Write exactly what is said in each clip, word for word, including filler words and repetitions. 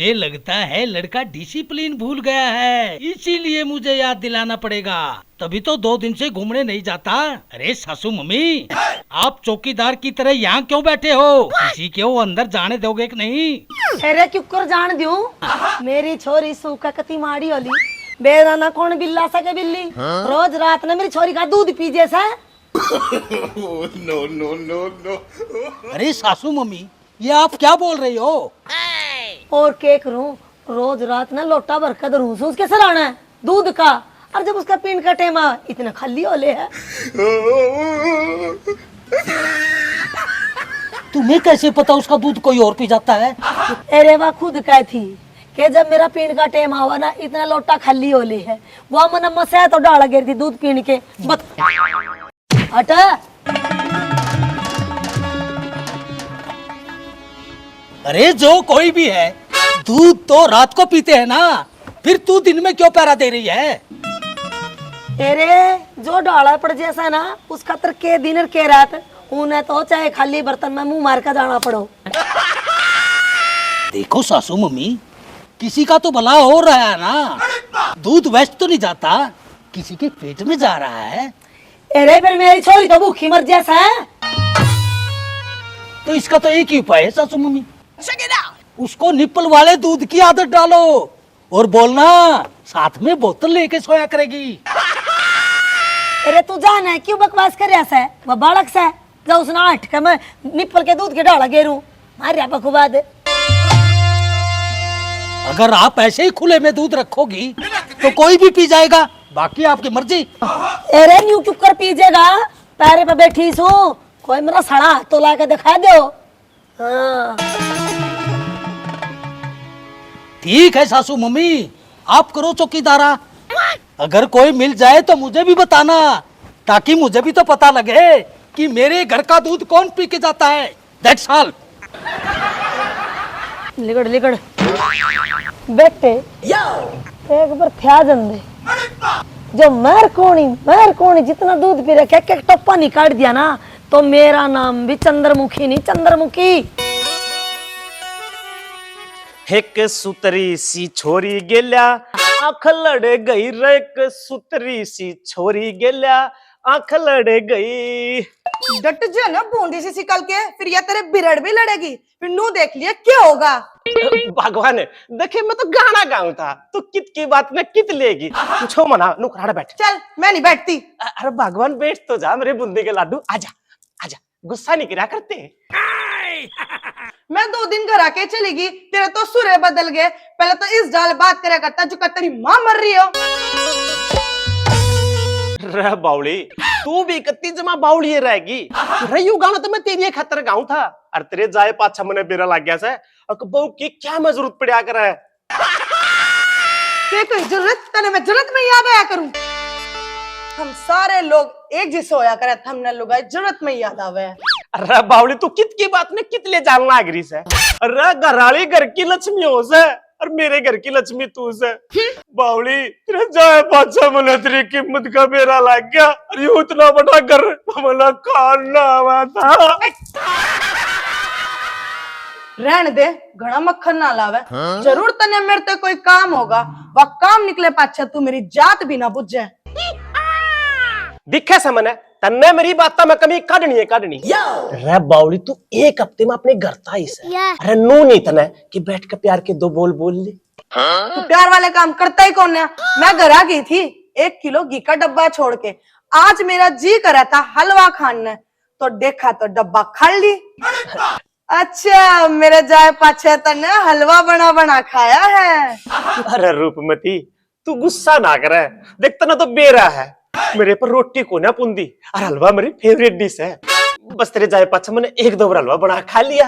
ये लगता है लड़का डिसिप्लिन भूल गया है, इसीलिए मुझे याद दिलाना पड़ेगा, तभी तो दो दिन से घूमने नहीं जाता। अरे सासू मम्मी, आप चौकीदार की तरह यहाँ क्यों बैठे हो? किसी को अंदर जाने दोगे कि नहीं? अरे क्यूकर जान दूं, मेरी छोरी सूखा कती माड़ी होली। बेरा ना कौन बिल्ला सके बिल्ली, रोज रात ना मेरी छोरी का दूध पीजे से। No, no, no, no. अरे सासू मम्मी, ये आप क्या बोल रही हो? और के करूं, रोज रात ना लोटा भर के धरूं सूं उसके सराहना है दूध का। और जब उसका पीण का टाइम आ, इतना खाली हो ले है। तुम्हें कैसे पता उसका दूध कोई और पी जाता है? अरे वह खुद कह थी कि जब मेरा पीण का टाइम आवा ना, इतना लोटा खाली हो ले है। वह मन मसा तो डाल गिर थी दूध पीण के। बत हट। अरे जो कोई भी है, दूध तो रात को पीते हैं ना, फिर तू दिन में क्यों पहरा दे रही है? तेरे जो डाला पड़ जैसा ना, उस खातर के दिन और के रात, उन्हें तो चाहे खाली बर्तन में मुंह मार के जाना पड़ो। देखो सासू मम्मी, किसी का तो भला हो रहा है ना, दूध वेस्ट तो नहीं जाता, किसी के पेट में जा रहा है। अरे फिर मेरी छोरी तो भूखी मर जैसा है। तो इसका तो एक ही उपाय है सासू मम्मी, उसको निप्पल वाले दूध की आदत डालो और बोलना साथ में बोतल लेके सोया करेगी। अरे तू जाना है क्यों बकवास कर रहा है? वह बालक से, जा उसने आठ के मैं निप्पल के दूध के डाला गेरू। मार रहा बकवाद। अगर आप ऐसे ही खुले में दूध रखोगी तो कोई भी पी जाएगा, बाकी आपकी मर्जी। अरे न्यू क्यूकर पीजेगा, पैरे पे बैठी सू, कोई मेरा सड़ा हाथ तो ला के दिखा दो। हाँ। ठीक है सासू मम्मी, आप करो चौकीदारा। अगर कोई मिल जाए तो मुझे भी बताना, ताकि मुझे भी तो पता लगे कि मेरे घर का दूध कौन पी के जाता है। That's all. लिगड़ लिगड़। बेटे, एक बार थ्या जन दे। जो मर कोनी, मर कोनी, जितना दूध पी रखे, एक एक टप्पा नहीं काट दिया ना, तो मेरा नाम भी चंद्रमुखी नहीं, चंद्रमुखी। एक सुतरी सी छोरी गेल्या, आंख लड़ गई रे। एक सुतरी सी छोरी गेल्या, आंख लड़ गई। डट जा ना, बूंदी सी शिकल के, फिर या तेरे बिरड़ भी लड़ेगी, फिर नू देख लिया क्या होगा। भगवान देखे, मैं तो गाना गाऊं था, तू कित की बात में कित लेगी। पूछो मना, नुकराड़ बैठ। चल, मैं नहीं बैठती। अरे भगवान, बैठ तो जा मेरे बूंदी के लाडू, आजा, आजा, गुस्सा नहीं करा करते। मैं दो दिन घर आके चली गई, तेरे तो सुरे बदल गए। पहले तो इस जाल बात करया करता जो का तेरी माँ मर रही हो। रह बावली, तू भी कत्ती जमा बावली रहेगी। रही गाना तो मैं तेरी खातर गाऊं था, और तेरे जाए पाछा मने बेरा लग गया से। अक बहू की क्या मैं जरूरत पड़ा करे। ते कोई जरूरत तने मैं जरूरत में याद आया करूं। हम सारे लोग एक जैसे होया करे, हमने लुगाई जरूरत में याद आवे। अरे बावली, तू कित की बात में कित ले जान लाग रही से? अरे घराली घर की लक्ष्मी हो से, और मेरे घर की लक्ष्मी तू से। बावली, तेरे जाए पाछा मने तेरी कीमत का बेरा लग गया। अरे इतना बड़ा घर मला खान ना आवा था। रहन दे, घणा मक्खन ना लावे। जरूर तने मेरे ते कोई काम होगा, वा काम निकले पाछे तू मेरी जात भी ना बुझे। दिखे से मने, तन्ने मेरी बातां में कमी काढनी है, काढनी। रे बावली, तू एक हफ्ते में अपने घर ता आई से। अरे नू नहीं तने कि बैठ के प्यार के दो बोल बोल ले। तू प्यार वाले काम करता ही कौन है? मैं घर आ गई थी एक किलो घी का डब्बा छोड़ के। आज मेरा जी करा था हलवा खान ने, तो देखा तो डब्बा खाली। अच्छा, मेरे जाए पाछे तन्ने हलवा बना बना खाया है। अरे रूपमती, तू गुस्सा ना करे, देख तन्ने तो बेरा है, मेरे पर रोटी कोन्या पुंदी, और हलवा मेरी फेवरेट डिश है। बस तेरे जाए पाछे मैंने एक दो बार हलवा बना खा लिया।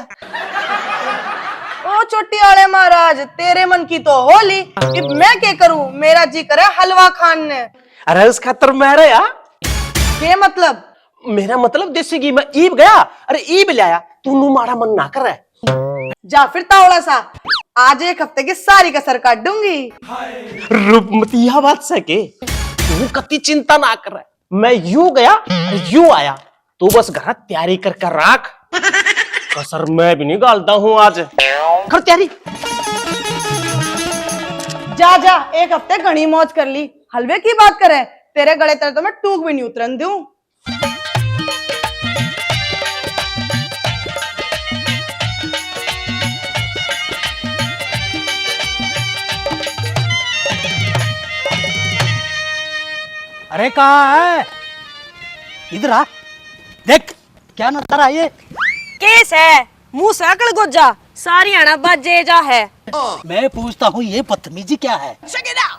ओ चोटी वाले महाराज, तेरे मन की तो होली, इब मैं के करूं, मेरा जी करे हलवा खान ने। अरे उस खातर मैं रहा। के मतलब? मेरा मतलब देसी घी मैं ईब गया, अरे ईब लाया, तू नू माड़ा मन ना करे। जा फिर तावड़ा सा, आज एक हफ्ते की सारी कसर काट दूंगी। रूपमती, यह बात से के तू कति चिंता ना करे, मैं यू गया, यू आया, तू बस घर तैयारी करके रख, कसर मैं भी नहीं गालता हूँ आज। कर तैयारी। जा जा, एक हफ्ते घणी मौज कर ली, हलवे की बात करे, तेरे गले तले तो मैं टूक भी नहीं उतरन दूं। अरे कहाँ है? इधर आ, देख क्या नजर आए। केस है, मुंह से अकल गोजा, सारी आना बाजे जा है। मैं पूछता हूँ, ये बदतमीजी क्या है?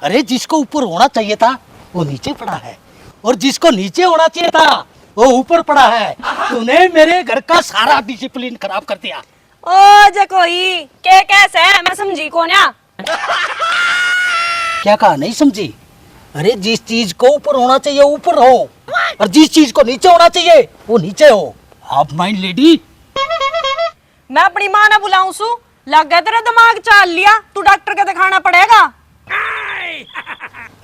अरे, जिसको ऊपर होना चाहिए था, वो नीचे पड़ा है, और जिसको नीचे होना चाहिए था, वो ऊपर पड़ा है। तूने मेरे घर का सारा डिसिप्लिन खराब कर दिया। ओ जे कोई के कैसे है, मैं समझी कोन्या। क्या कहा, नहीं समझी? अरे, जिस चीज को ऊपर होना चाहिए, ऊपर हो, और जिस चीज को नीचे होना चाहिए, वो नीचे हो। आप माइंड लेडी। मैं अपनी माँ ने बुलाऊं सू, लग गया तेरा दिमाग चाल लिया, तू डॉक्टर के दिखाना पड़ेगा।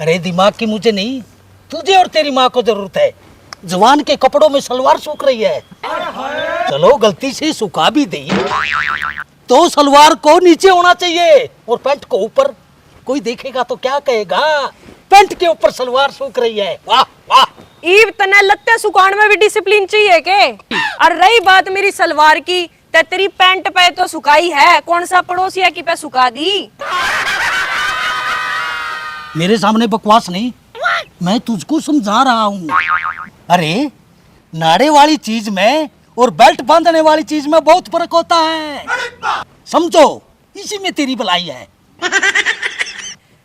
अरे, दिमाग की मुझे नहीं, तुझे और तेरी माँ को जरूरत है। जवान के कपड़ों में सलवार सूख रही है। चलो, गलती से सुखा भी दी, तो सलवार को नीचे होना चाहिए और पैंट को ऊपर। कोई देखेगा तो क्या कहेगा, पैंट के ऊपर सलवार सूख रही है। वाह, वाह। ईब तने लत्ते सुखाण में भी डिसिप्लिन चाहिए के? और रही बात मेरी सलवार की, ते तेरी पैंट पे तो सुखाई है, कौन सा पड़ोसी है कि पे सुखा दी? मेरे सामने बकवास नहीं, मैं तुझको समझा रहा हूँ। अरे, नाड़े वाली चीज में और बेल्ट बांधने वाली चीज में बहुत फर्क होता है, समझो, इसी में तेरी भलाई है।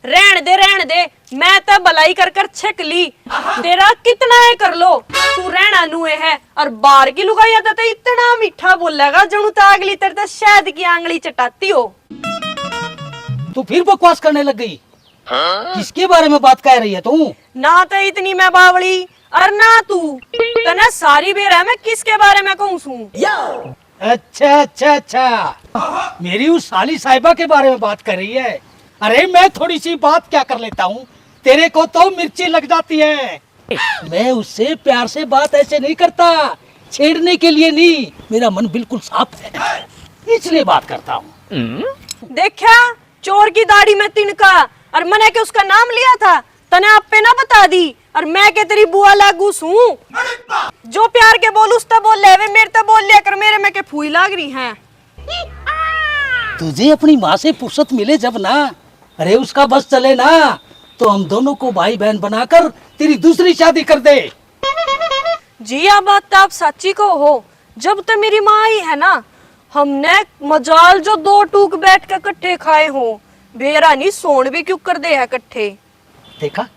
रहन दे, रहन दे, मैं तो भलाई कर कर छिक ली। तेरा कितना है कर लो, तू रहना नुए है। और बाहर की लुगाइयां तो इतना मीठा बोलेगा, जणु तो अगली तेरे तो शहद की आंगली चटाती हो। तू फिर बकवास करने लग गई। किसके बारे में बात कह रही है तू? ना तो इतनी मैं बावली और ना तू। तने सारी बेरा मैं किसके बारे में कहूं सू? अच्छा, अच्छा, अच्छा, मेरी उस साली साहिबा के बारे में बात कर रही है। अरे, मैं थोड़ी सी बात क्या कर लेता हूँ, तेरे को तो मिर्ची लग जाती है। मैं उससे प्यार से बात ऐसे नहीं करता, छेड़ने के लिए नहीं, मेरा मन बिल्कुल साफ है, इसलिए बात करता हूँ। देखा, चोर की दाढ़ी में तिनका, और मने के उसका नाम लिया था, तने आप पे ना बता दी, और मैं के तेरी बुआ लागू सूं? जो प्यार के बोल उस ते बोल ले, वे मेरे ते बोल लिया कर, मेरे में के फूई लाग रही हैं। तुझे अपनी माँ से फुर्सत मिले जब ना, अरे उसका बस चले ना, तो हम दोनों को भाई बहन बनाकर तेरी दूसरी शादी कर दे। जी, या बात तो आप साची को हो। जब तो मेरी माँ आई है ना, हमने मजाल जो दो टूक बैठ के कट्ठे खाए हो, बेरा नहीं सोन भी क्यों कर दे है कट्ठे। देखा,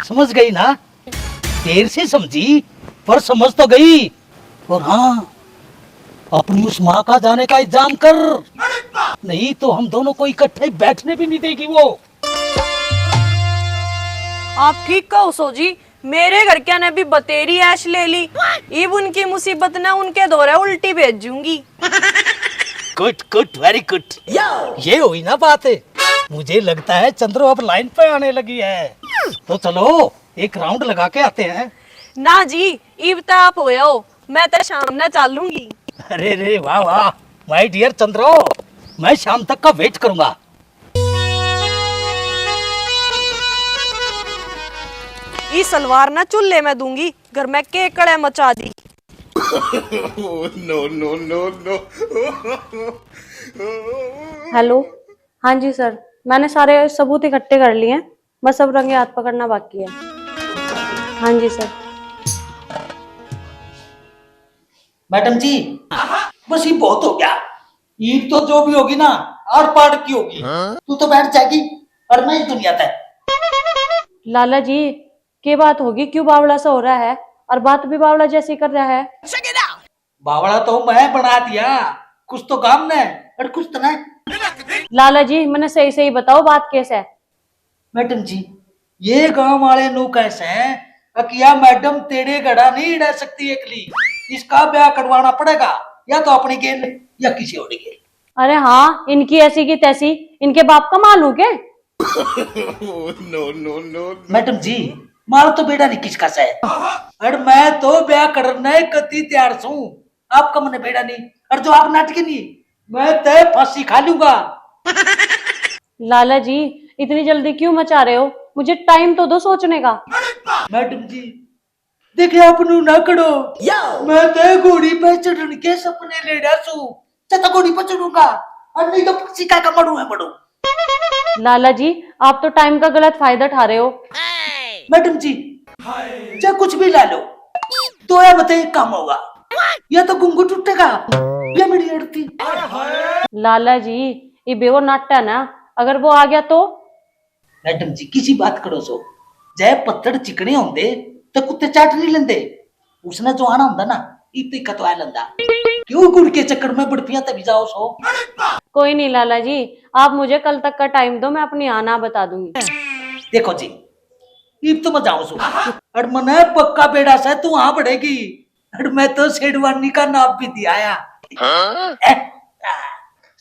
समझ गई ना? देर से समझी, पर समझ तो गई। और हाँ, अपनी उस माँ का जाने का इंतजाम कर, नहीं तो हम दोनों को इकट्ठे बैठने भी नहीं देगी वो। आप ठीक कहो सो जी, मेरे घर क्या ने भी बतेरी ऐश ले ली। इब उनकी मुसीबत ना उनके धोरे उल्टी भेजूंगी। Good, good, very good। ये हुई ना बात। मुझे लगता है चंद्रो अब लाइन पे आने लगी है। तो चलो, एक राउंड लगा के आते हैं। ना जी, इब तो आप होया हो, मैं तो शाम ना चालूंगी। अरे रे, वाह वाह, माय डियर चंद्रो, मैं शाम तक का वेट करूंगा। ई सलवार ना चूल्हे में दूंगी, घर में के कड़े मचा दी। No, no, no, no। Hello. हाँ जी सर, मैंने सारे सबूत इकट्ठे कर लिए हैं, बस अब रंगे हाथ पकड़ना बाकी है। हाँ जी सर। मैडम जी, बस ये बहुत हो गया। ईद तो जो भी होगी ना, आड़ पाड़ की होगी। तू तो बैठ जाएगी और मैं इस दुनिया तै। लाला जी, के बात होगी, क्यों बावला सा हो रहा है और बात भी बावला जैसी कर रहा है? बावला तो मैं बना दिया, कुछ तो काम ने और कुछ तो ना। लाला जी, मैंने सही सही बताओ, बात कैसे है? मैडम जी, ये गांव वाले नू कह सै कि या मैडम तेरे गड़ा नहीं रह सकती एकली, इसका ब्याह करवाना पड़ेगा, या तो अपनी गेल या किसी और गेल। अरे हाँ, इनकी ऐसी की तैसी, इनके बाप का माल हूँ के? No, no, no। मैडम जी, माल तो बेड़ा नहीं किसका सै, और मैं तो ब्याह करने कती तैयार सूं। आपका मने बेड़ा नहीं, और जो आप नाटकी नहीं, मैं तय फांसी खा लूंगा। लाला जी, इतनी जल्दी क्यों मचा रहे हो? मुझे टाइम तो दो सोचने का। मैडम जी, देखे, आप नू ना करो। मैं तो घोड़ी पे चढ़न के सपने लेड़ा सू। चाहे तो घोड़ी पे चढ़ूंगा, और नहीं तो फांसी का, का मरू है मरू। लाला जी, आप तो टाइम का गलत फायदा उठा रहे हो। मैडम जी, चाहे कुछ भी ला लो, तो या बताइए काम होगा, या तो गुंगू टूटेगा, या मेरी अड़ती। लाला जी, ये बेवो नाटा ना, अगर वो आ गया तो? मैडम जी, किसी बात करो सो, जय पत्थर चिकने होंदे तो कुत्ते चाट नहीं लेंदे। उसने जो आना होंदा ना, इतने कतवा लेंदा। क्यों गुड़ के चक्कर में बड़पियां तभी जाओ सो? कोई नहीं लाला जी, आप मुझे कल तक का टाइम दो, मैं अपनी हाँ ना बता दूंगी। देखो जी, इब तो मैं जाऊं सो, और मने पक्का बेड़ा से तू हाँ बढ़ेगी। अरे, मैं तो शेरवानी का नाप भी दिया आया। हाँ? ए, आ,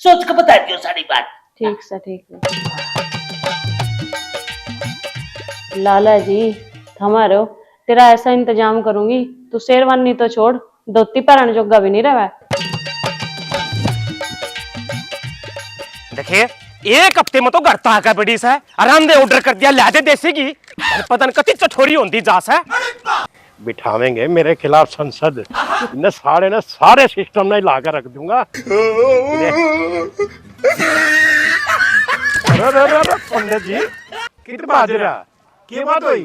सोच के बता दियो सारी बात। ठीक से, ठीक से। लाला जी, थमारो, तेरा ऐसा इंतजाम करूंगी, तू शेरवानी तो छोड़, धोती पहरण जोगा भी नहीं रहा। देखिए, एक हफ्ते में तो घर तक आके बड़ी से, आराम दे ऑर्डर कर दिया, ला दे देसी घी। अरे पता नहीं कति चठोरी होंदी जा से। बिठावेंगे मेरे खिलाफ संसद, इन्हें सारे ने सारे सिस्टम ने हिला के रख दूंगा। अरे, अरे, अरे, अरे, पंडित जी, कित बाज रहा? के बात हुई?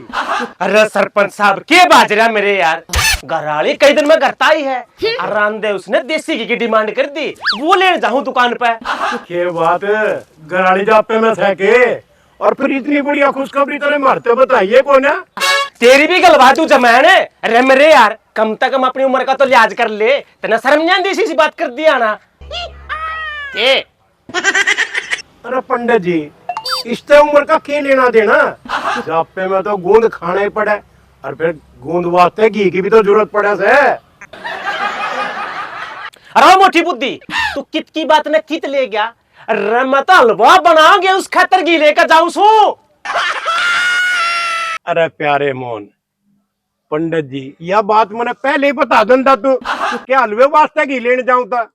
अरे सरपंच साहब, के बाज रहा मेरे यार? घर वाली कई दिन में घर आई है, और रांधे उसने देसी घी की डिमांड कर दी, वो लेने जाऊं दुकान पे। के बात, घर वाली जापे में थे के? और फिर इतनी बढ़िया खुशखबरी तने मारते बताइए को ना? तेरी भी गलवा तू जमैन। अरे मेरे यार, कम से कम अपनी उम्र का तो लिहाज कर ले, तने शर्म नहीं आंदी इसी बात कर दिया ना? ए, अरे पंडित जी, इससे उम्र का के लेना देना? जापे में तो गूंद खाना ही पड़े, और फिर गूंद वास्ते घी की भी तो जरूरत पड़े से। अरे मोटी बुद्धि, तू कित की बात ने कित ले गया? अरे मैं तो हलवा बनाओगे उस खातर घी लेकर जाऊं सू। अरे प्यारे मोहन, पंडित जी, या बात मने पहले ही बता देंदा तू, क्या हलवे वास्ते घी लेने जाऊं था?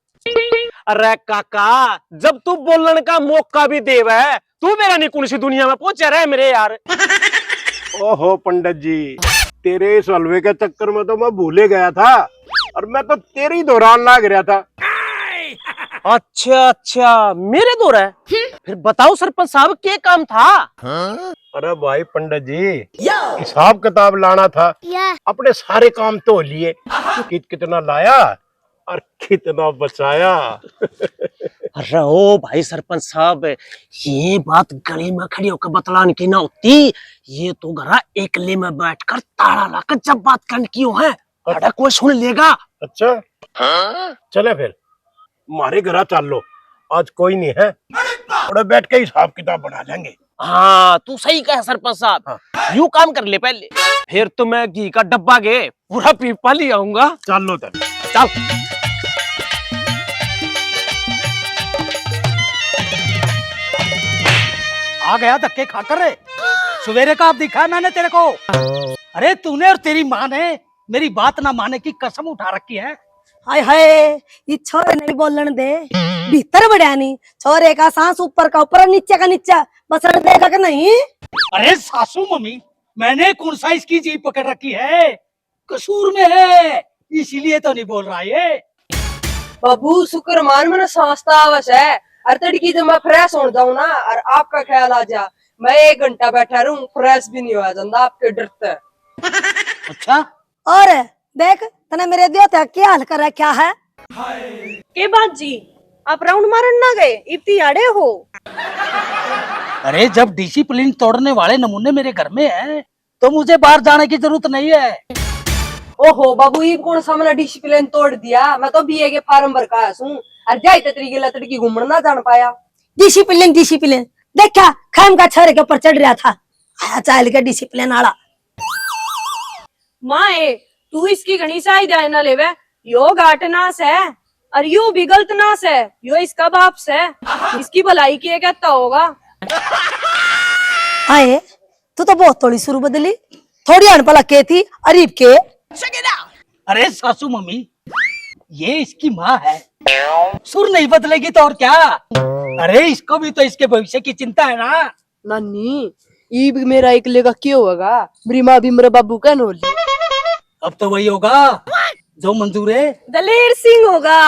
अरे काका, जब तू बोलण का मौका भी देवे, तू मेरा नहीं कौन सी दुनिया में पहुंचा रहे मेरे यार। ओहो पंडित जी, तेरे इस हलवे के चक्कर में तो मैं भूले गया था, और मैं तो तेरे ही दौरान लाग रहा था। अच्छा अच्छा, मेरे दौरा? फिर बताओ सरपंच साहब, के काम था? अरे भाई पंडित जी, हिसाब किताब लाना था, अपने सारे काम तो लिए, कित कितना लाया और कितना बचाया। अरे ओ भाई सरपंच साहब, ये बात गली में खड़ी होकर बतलान की ना होती, ये तो घरा एकले में बैठकर ताला लाकर जब बात करने की हो है, अरे कोई सुन लेगा। अच्छा, चले फिर, मारे घरा चालो, आज कोई नहीं है, थोड़ा बैठ के हिसाब किताब बना लेंगे। हाँ, तू सही कहे सरपंच साहब। हाँ। यू काम कर ले पहले, फिर तो मैं घी का डब्बा के पूरा पीपा ले आऊंगा। चल लो तब। चल। आ गया धक्के खाकर रे। सवेरे का अब दिखा है मैंने तेरे को। अरे तूने और तेरी माँ ने मेरी बात ना माने की कसम उठा रखी है। हाय हाय, ये छोरे नहीं बोलन दे, भीतर बढ़या नहीं। छोरे का सांस ऊपर का ऊपर, नीचे का नीचे, बसण दे तक नहीं। अरे सासू मम्मी, मैंने कौन सा इसकी जीभ पकड़ रखी है? कसूर में है, इसीलिए तो नहीं बोल रहा ये। बाबू शुक्र मान, मैंने सांस तो आवस है, और तड़की जब मैं फ्रेश होने जाऊं ना, और आपका ख्याल आ जा, मैं एक घंटा बैठा रहूं, फ्रेश भी नहीं होया जाता आपके डर से। अच्छा? और देख, तने मेरे दियो ते क्या हाल कर रखा है? के बात जी, आप राउंड मारन ना गए, इब तिहाड़े हो? अरे, जब डिसिप्लिन तोड़ने वाले नमूने मेरे घर में हैं, तो मुझे बाहर जाने की जरूरत नहीं है। ओहो बाबू, इब कौन सा मैंने डिसिप्लिन तोड़ दिया? मैं तो बीए के फार्म भर का आया सूं, और जाई ते तेरी गिला तड़की घूमण ना जान पाया। डिसिप्लिन, डिसिप्लिन, देखा, खाम का छोरे के ऊपर चढ़ रहा था, आया चाल के डिसिप्लिन आला। माँ ए, तू इसकी घणी सहाय जाए ना लेवे, यो घाट नाश है, और यू भी गलत नाश है, यो इसका बाप से, इसकी भलाई के कहता होगा। आए, तू तो बहुत थोड़ी शुरू बदली, थोड़ी अनपढ़ के थी, अरीब के। अरे सासू मम्मी, ये इसकी माँ है, सुर नहीं बदलेगी तो और क्या? अरे इसको भी तो इसके भविष्य की चिंता है ना। नानी, ईब मेरा एकले का क्यों होगा? मेरी माँ भी मेरे बाबू का नोली। अब तो वही होगा जो मंजूर है। दलेर सिंह होगा।